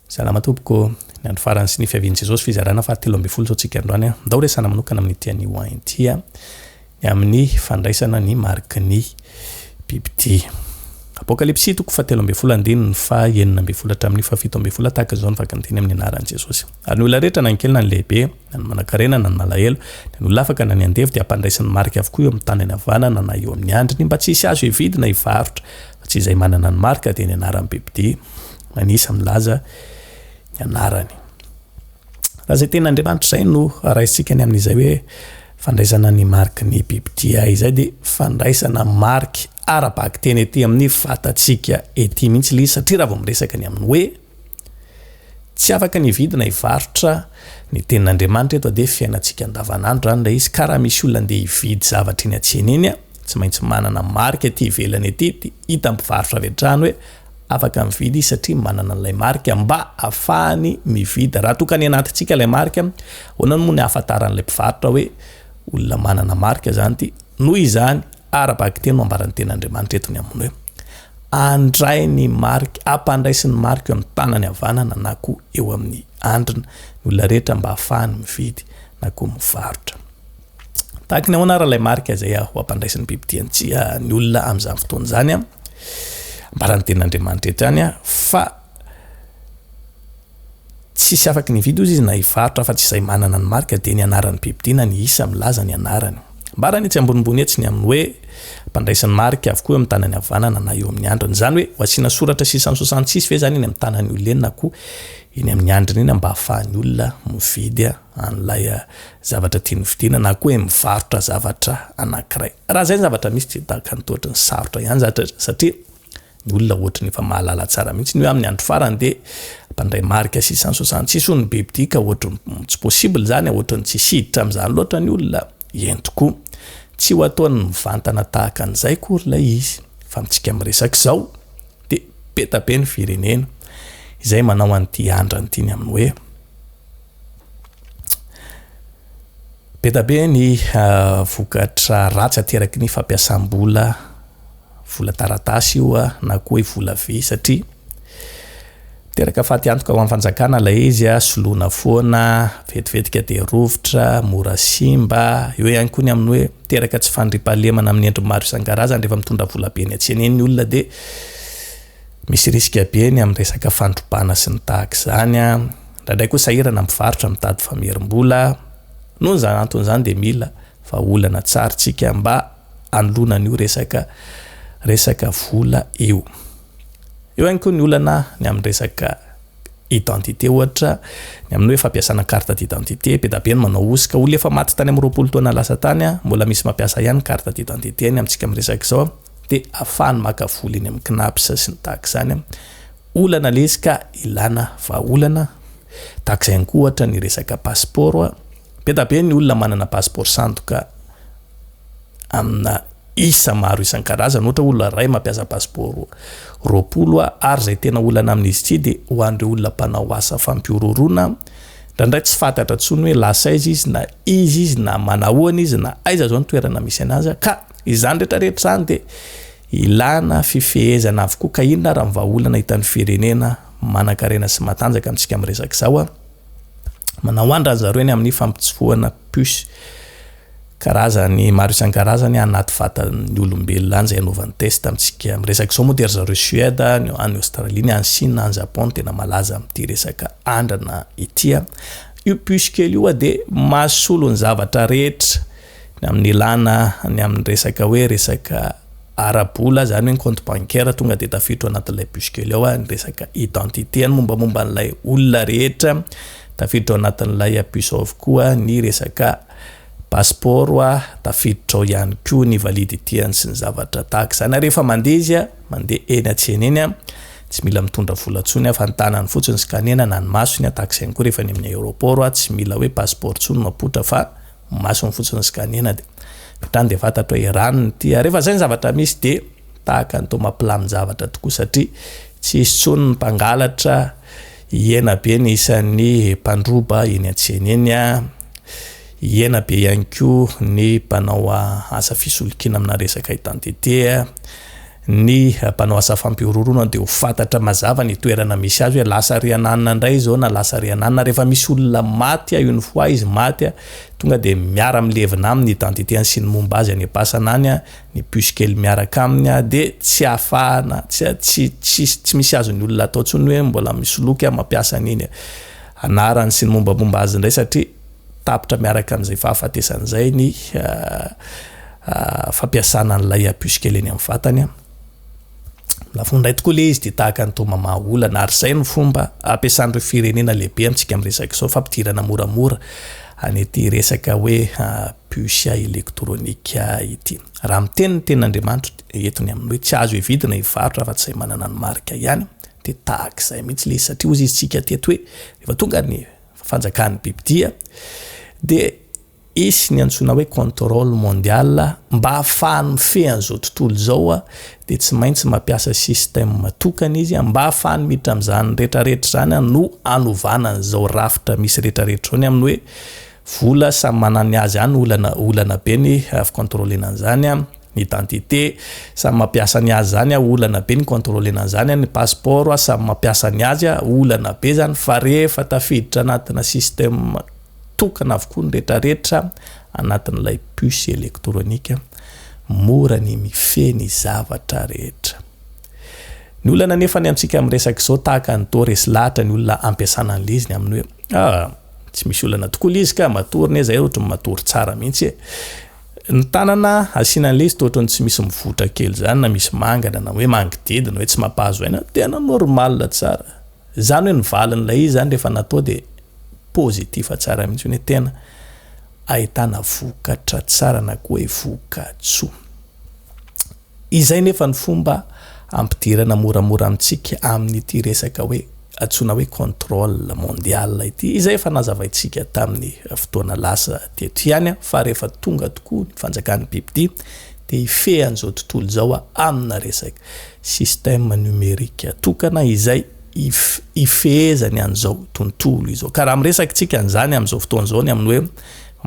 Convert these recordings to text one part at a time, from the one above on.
Salama tompoko, ny andro farany sy ny fiavian'i Jesosy fizarana faha 13 izao tsika androany an. Ndao resahana manokana amin'ity anio an ity an, ny amin'ny fandraisana ny mariky ny bibidia. Apokalypsy toko faha 13 andininy faha 16 hatramin'ny faha 17 tahaka izao ny vakinteny amin'ny anaran'i Jesosy. Ary ny olona rehetra na ny kely na ny lehibe, na ny manankarena na ny malahelo, na ny olona afaka na ny andevo dia ampandraisiny marika avokoa eo amin'ny tanany havanana na eo amin'ny andriny mba tsy hisy azo hividy na hivarotra fa tsy izay manana ny marika dia ny anaran'ny bibidia. Manisa milaza ny anarany. Raha izay tenin'Andriamanitra izay no raisintsika ny amin'izay hoe fandraisana ny mariky ny bibidia izay dia fandraisana mariky ara-bakiteny ety amin'ny vatantsika ety mihitsy ilay izy satria raha vao miresaka ny amin'ny hoe tsy afaka ny hividy na hivarotra ny tenin'Andriamanitra eto dia fiainantsika andavanandro izany ilay izy ka raha misy olona andeha hividy zavatra eny an-tsena eny tsy maintsy manana marika ety ivelany ety dia hita mpivarotra avy hatrany hoe Afaka mividy izy satria manana an'ilay marika mba afahany mividy. Raha toa ka any anatintsika ilay marika, ahoana moa ny ahafantaran'ilay mpivarotra hoe olona manana marika izany ity? Noho izany, ara-bakiteny no ambaran'ny tenin'Andriamanitra eto ny amin'ny hoe handray ny marika, hampandraisy ny marika eo amin'ny tanany havanana na koa eo amin'ny andrina ny olona rehetra mba ahafahany mividy na koa mivarotra. Tahaka ny ahoana ary ilay marika izay ho ampandraisin'ny bibidia antsika ny olona amin'izany fotoana izany? Ambaran'ny tenin'Andriamanitra eto ihany fa tsisy afaky ny hividy hozy izy na hivarotra afa-tsy izay manana ny marika dia ny anaran'ny bibidia na ny isa milaza ny anarany. Ambarany etsy ambonimbony etsy ny amin'ny hoe ampandraisin'ny marika avokoa eo amin'ny tanany havanana na eo amin'ny andriny. Izany hoe ho asiana soratra 666 ve izany eny amin'ny tanan'ny olona eny na koa eny amin'ny andriny eny mba hahafahan'ny olona mividy an'ilay zavatra tiany hovidiana na koa hoe mivarotra zavatra anankiray. Raha izay ny zavatra misy dia tahaka ny toa ohatry ny sarotra ihany zatra satria ny olona ohatry ny efa mahalala tsara mihitsy ny hoe amin'ny andro farany dia mpandray marika 666 hono ny bibidia ka ohatry ny tsy possible izany, ohatry ny tsy hiditra amin'izany loatra ny olona. Eny tokoa, tsy ho ataony mivantana tahaka an'izay akory ilay izy fa amintsika miresaka izao dia be da be ny firenena izay manao an'ity andrana ity ny amin'ny hoe Be da be ny vokatra ratsy ateraky ny fampiasam-bola, vola taratasy io na koa hoe vola vy satria miteraka fatiantoka ho an'ny fanjakana ilay izy, soloina foana, vetivetika dia rovitra, mora simba, eo ihany koa ny amin'ny hoe miteraka tsy fandriampahalemana amin'ny endriny maro isan-karazany rehefa mitondra vola be eny an-tsena eny ny olona dia Misy risque be ny amin'ny resaka fandrobana sy ny tahaka izany. Indraindray koa sahirana ny mpivarotra mitady famerim-bola. Noho izany antony izany dia mila vahaolana tsara isika mba hanoloana an'io resaka resaka vola io. Eo ihany koa ny olana ny amin'ny resaka identité ohatra, ny amin'ny hoe fampiasana carte d'identité, be dia be ny manao hosoka, olona efa maty tany amin'ny 20 taona lasa tany mbola misy mampiasa ihany carte d'identité-ny amintsika miresaka izao. dia afahany maka vola eny amin'ny Cnaps sy ny tahaka izany. Olana ilay izy ka ilana vahaolana. Tahaka izay ihany koa ohatra ny resaka passeport. Be dia be ny olona manana passeport sandoka amina isa maro isan-karazany. Ohatra olona iray mampiasa passeport 20 ary izay tena olana amin'izy ity dia ho an'ireo olona mpanao asa fampihorohoroana. Indraindray tsy fantatra intsony hoe lasa aiza izy na iza izy na manahoana izy na aiza izao ny toerana misy anazy ka Izany rehetra rehetra izany dia ilana fifehezana avokoa ka inona ary ny vahaolana hitan'ny firenena manankarena sy matanjaka amintsika miresaka izao a? Manao andrana zareo eny amin'ny fampitsofohana puce karazany maro isan-karazany anaty vatan'ny olombelona any izay anaovany test amintsika miresaka izao moa dia ry zareo Suède, ny any Australie, ny any Chine, any Japon no tena malaza amin'ity resaka andrana ity a. Io puce kely io dia mahasolo ny zavatra rehetra Ny amin'ny ilana ny amin'ny resaka hoe resaka ara-bola, izany hoe ny compte bancaire tonga dia tafiditra ao anatin'ilay puce kely ao, ny resaka identité, ny mombamomba an'ilay olona rehetra tafiditra ao anatin'ilay puce ao avokoa, ny resaka passeport tafiditra ao ihany koa ny validité-ny sy ny zavatra tahaka izany. Ary rehefa mandeha izy, mandeha eny an-tsena eny, tsy mila mitondra vola intsony fa ny tanany fotsiny scanner-na na ny masony, tahaka izay ihany koa rehefa any amin'ny aéroport, tsy mila hoe passeport intsony no apoitra fa masony fotsiny scanner dia hatrany dia fantatro hoe ranony ity ary rehefa zay ny zavatra misy dia tahaka ny toa mampilamin-javatra tokoa satria tsy hisy intsony ny mpangalatra, hihena be ny isan'ny mpandroba eny an-tsena eny, hihena be ihany koa ny mpanao asa fisolokiana amina resaka identité. Ny mpanao asa fampihorohoroana dia ho fantatra mazava ny toerana misy azy hoe lasa ry ananona indray izao na lasa ry ananona. Rehefa misy olona maty, une fois izy maty, tonga dia miara milevina aminy ny identité-ny sy ny momba azy any am-pasana any, ny puce kely miaraka aminy dia tsy ahafahana, tsy tsy tsy misy azon'ny olona atao intsony hoe mbola misoloky mampiasa an'iny anarany sy ny mombamomba azy indray satria tapitra miaraka amin'izay fahafatesana izay ny fampiasana an'ilay puce kely eny amin'ny vatany. Lafo indray tokoa ilay izy dia tahaka ny toa mamaha olana ary izay no fomba ampiasan'ireo firenena lehibe amintsika miresaka izao fampidirana moramora an'ity resaka hoe puce elektronika ity. Raha miteny ny tenin'Andriamanitra eto ny amin'ny hoe tsy azo hividina hivarotra afa-tsy izay manana ny marika ihany dia tahaka izay mihitsy ilay izy satria hozy izy tsika teto hoe rehefa tonga ny fanjakan'ny bibidia dia hisy ny antsoina hoe contrôle mondial mba hahafahany mifehy an'izao tontolo izao dia tsy maintsy mampiasa système tokana izy mba hahafahany miditra amin'izany retraretra izany no hanovana an'izao rafitra misy retraretra izao ny amin'ny hoe vola samy manana ny azy any olana olana be ny ficontrôlena an'izany. Ny identité, samy mampiasa ny azy zany olana be ny contrôlena an'izany, ny passeport samy mampiasa ny azy olana be zany fa rehefa tafiditra anatina système tokana avokoa ny retraretra anatin'ilay puce électronique mora ny mifehy ny zavatra rehetra. Ny olana anefa ny amintsika miresaka izao tahaka ny toa resy lahatra ny olona ampiasana an'ilay izy ny amin'ny hoe ah tsy misy olana tokoa ilay izy ka matory ne zay ohatry ny matory tsara mihitsy e. Ny tanana asiana an'ilay izy toa ohatran'ny tsy misy mivoitra kely izany na misy mangana na hoe mangididina hoe tsy mampahazo aina, tena normal tsara. Izany hoe ny valin'ilay izy izany rehefa natao dia positif tsara mihitsy hoe tena ahitana vokatra tsara na koa hoe vokatsoa. Izay nefa ny fomba ampidirana moramora amintsika amin'ity resaka hoe antsoina hoe contrôle mondial ity, izay efa nazavaintsika tamin'ny fotoana lasa teto ihany fa rehefa tonga tokoa ny fanjakan'ny bibidia dia hifehy an'izao tontolo izao amina resaka système numérique tokana izay hifehezany an'izao tontolo izao. Ka raha miresaka isika an'izany amin'izao fotoana izao ny amin'ny hoe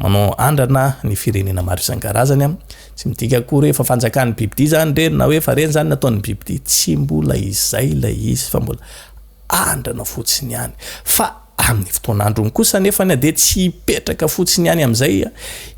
manao andrana ny firenena maro isan-karazany, Tsy midika akory hoe efa fanjakan'ny bibidia izany ireny na hoe efa ireny izany nataon'ny bibidia. Tsy mbola izay ilay izy fa mbola andrana fotsiny ihany. Fa amin'ny fotoan'androny kosa anefany dia tsy hipetraka fotsiny ihany amin'izay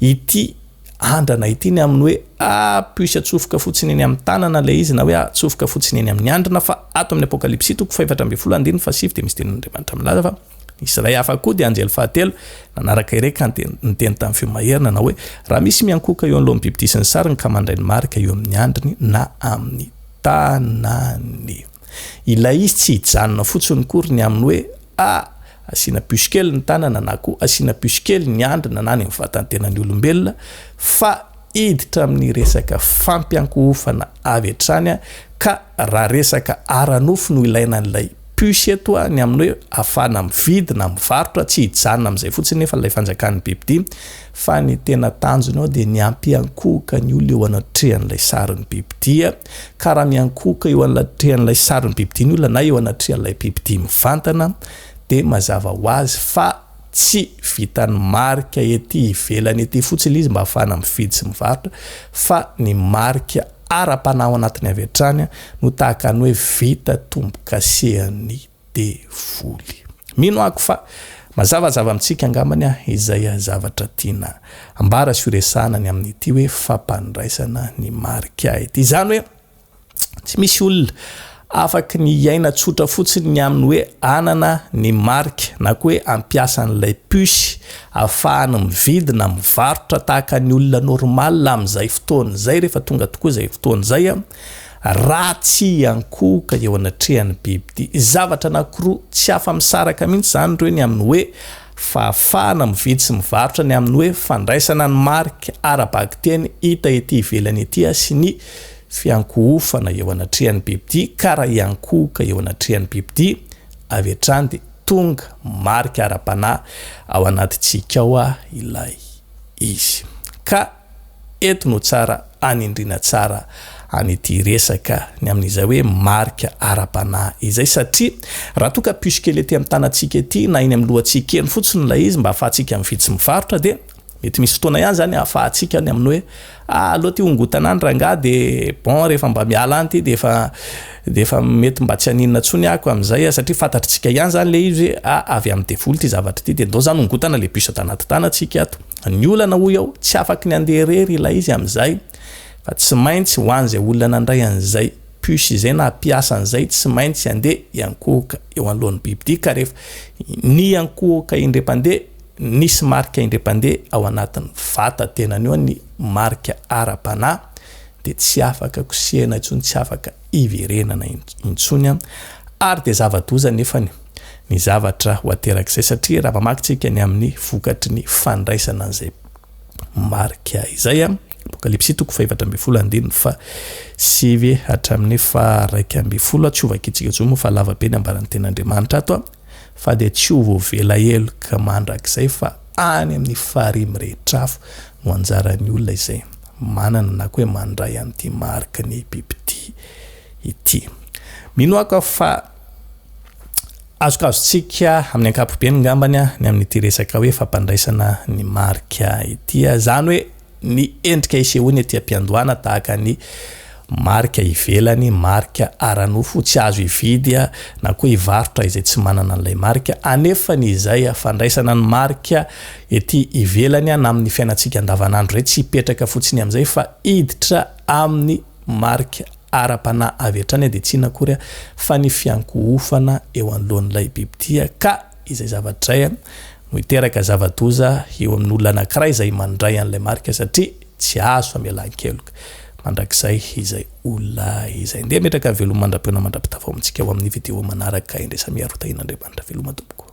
ity andrana ity ny amin'ny hoe ah puce atsofoka fotsiny eny amin'ny tanana ilay izy na hoe atsofoka fotsiny eny amin'ny andrina fa ato amin'ny Apokalypsy toko fahefatra ambin'ny folo andininy fahasivy dia misy tenin'Andriamanitra milaza fa Nisy iray hafa koa dia anjely fahatelo nanaraka irey ka niteny tamin'ny feo mahery nanao hoe, Raha misy miankohoka eo anoloan'ny bibidia sy ny sariny ka mandray ny marika eo amin'ny andriny na amin'ny tanany. Ilay izy tsy hijanona fotsiny akory ny amin'ny hoe, Ah! Asiana puce kely ny tanana na koa asiana puce kely ny andrina na any amin'ny vatan-tenan'ny olombelona fa hiditra amin'ny resaka fampiankohofana avy hatrany ka raha resaka ara-nofo no ilaina an'ilay puce eto ny amin'ny hoe ahafahana mividy na mivarotra, tsy hijanona amin'izay fotsiny nefa ilay fanjakan'ny bibidia fa ny tena tanjony ao dia ny hampiankohoka ny olona eo anatrehan'ilay sarin'ny bibidia ka raha miankohoka eo anatrehan'ilay sarin'ny bibidia ny olona na eo anatrehan'ilay bibidia mivantana dia mazava ho azy fa Tsy vitan'ny marika ety ivelany ety fotsiny ilay izy mba ahafahana mividy sy mivarotra fa ny marika ara-panahy ao anatiny avy hatrany no tahaka ny hoe vita tombokasehan'ny devoly. Mino ako fa mazavazava amintsika angambany izay zavatra tiana ambara sy horesahana ny amin'ity hoe fampandraisana ny marika ity. Izany hoe Tsy misy olona afaky ny hiaina tsotra fotsiny ny amin'ny hoe hanana ny marika na koa hoe hampiasa an'ilay puce ahafahany mividy na mivarotra tahaka ny olona normal amin'izay fotoana izay rehefa tonga tokoa izay fotoana izay raha tsy hiankohoka eo anatrehan'ny bibidia. Zavatra anankiroa tsy afa-misaraka mihitsy izany ireo ny amin'ny hoe fahafahana mividy sy mivarotra ny amin'ny hoe fandraisana ny marika ara-bakiteny hita ety ivelany ety sy ny fiankohofana eo anatrehan'ny bibidia ka raha hiankohoka eo anatrehan'ny bibidia avy hatrany dia tonga marika ara-panahy ao anatintsika ao ilay izy. Ka eto no tsara hanindriana tsara an'ity resaka ny amin'izay hoe marika ara-panahy izay satria raha toa ka puce kely ety amin'ny tanantsika ety na eny amin'ny lohantsika eny fotsiny ilay izy mba ahafahantsika mividy sy mivarotra dia. Mety misy fotoana ihany zany ahafahantsika ny amin'ny hoe ah aleo ty hongotana any rangahy de bon rehefa mba miala any ty de efa de efa mety mba tsy haninona intsony ako amin'izay satria fantatritsika ihany zany le izy hoe ah avy amin'ny devoly ty zavatra ity de ndao zany hongotana le bus ato anaty tanantsika ato. Ny olana hoy aho tsy afaky ny handeha irery ilay izy amin'izay fa tsy maintsy ho an'izay olona nandray an'izay puce izay na hampiasa an'izay tsy maintsy handeha hiankohoka eo anoloan'ny bibidia ka rehefa ny hiankohoka indray mpandeha nisy marika indray mpandeha ao anatin'ny vata tenany eo ny marika ara-panahy dia tsy afaka kosehina intsony tsy afaka hiverenana intsony ary dia zava-doza nefany ny zavatra ho aterak'izay satria raha mamaky tsika ny amin'ny vokatry ny fandraisana an'izay marika izay. Apokalypsy toko faha-14 andininy faha-9 hatramin'ny faha-11. Tsy ho vakintsika intsony moa fa lava be ny ambaran'ny tenin'Andriamanitra ato fa dia tsy ho voavela heloka mandrakizay fa any amin'ny farihy mirehitra afo no anjaran'ny olona izay manana na koa hoe mandray an'ity mariky ny bibidia ity. Mino aho fa Azokazontsika amin'ny ankapobeny ngambany ny amin'ity resaka hoe fampandraisana ny marika ity. Izany hoe ny endrika isehoany ety am-piandohana tahaka ny marika ivelany, marika ara-nofo tsy azo hividy na koa hivarotra izay tsy manana an'ilay marika. Anefa ny izay fandraisana ny marika ety ivelany na amin'ny fiainantsika andavanandro izay tsy hipetraka fotsiny amin'izay fa hiditra amin'ny marika ara-panahy avy hatrany dia tsy inona akory fa ny fiankohofana eo anoloan'ilay bibidia ka izay zavatra izay no hiteraka zava-doza eo amin'ny olona anankiray izay mandray an'ilay marika satria tsy azo famelan-keloka mandrakizay izay olona izay. Ndeha hametraka veloma mandra-pihaona mandra-pitafao amintsika ho amin'ny video manaraka indray. Samia rotahin'Andriamanitra. Veloma tompoko.